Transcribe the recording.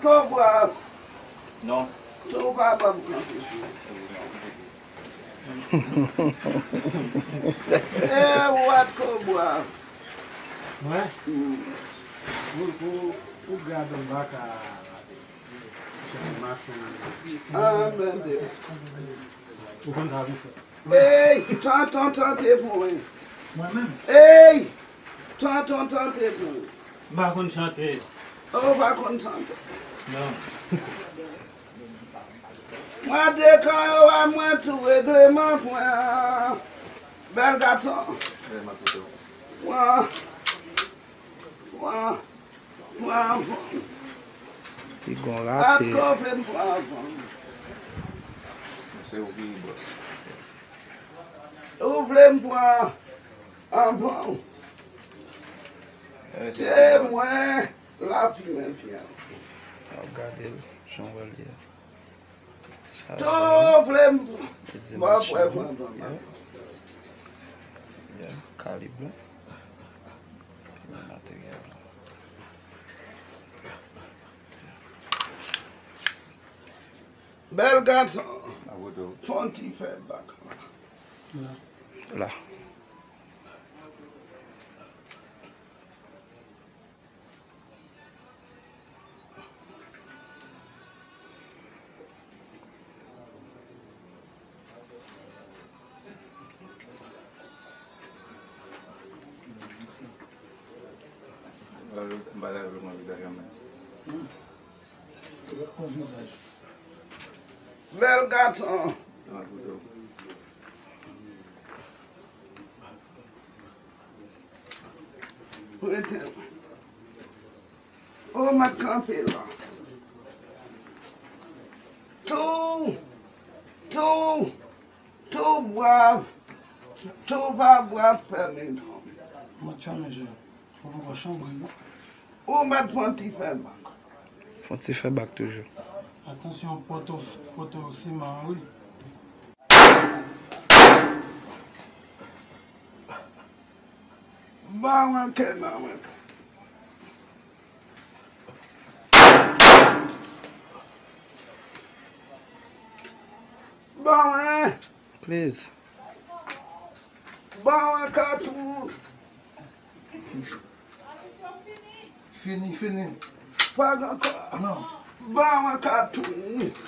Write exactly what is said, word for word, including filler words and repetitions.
Kobra. Non. Tou pa ban m kanpe sou. Eh, what Kobra? Mwen? Mm. Ou, ou, ou gade m baka. Ah, bende. Ou konn sa pou fè. Ey, tonton, tante pou mwen. Mwen menm? Ey, tonton, tante pou mwen. M pa konn chante. Ou pa konn chante? Non. Mwen dekan yo a mwen tou regleman pwen. Bèl gason. Pwen. Pwen. Pwen. Li gon rate. Atò fè m pran avan. Se ou ki bòs. Ou vle m pran avan. Se mwen lafimen fè. Ap gade l, jan w wè l ye. Sa tou vle m. Li di m bon, frè, pran avan. Yeah, kalib la. Materyèl la. Bèl gason. Fon ti fè bak. La. Bèl gason. Rete. Ou mèt kanpe la. Tou, tou, tou bwa, tou pa bwa fèmen non. Mwen tchame je. Ou poko chanbre non. Ou mèt fon ti fè bak. Fon ti fè bak toujou. Atansyon poto, poto siman wi. Ba mwen kè nan mwen. Ba mwen. Please. Ba mwen katouch. Fini, fini. Pa gen ankò. Non. Ba mwen katouch.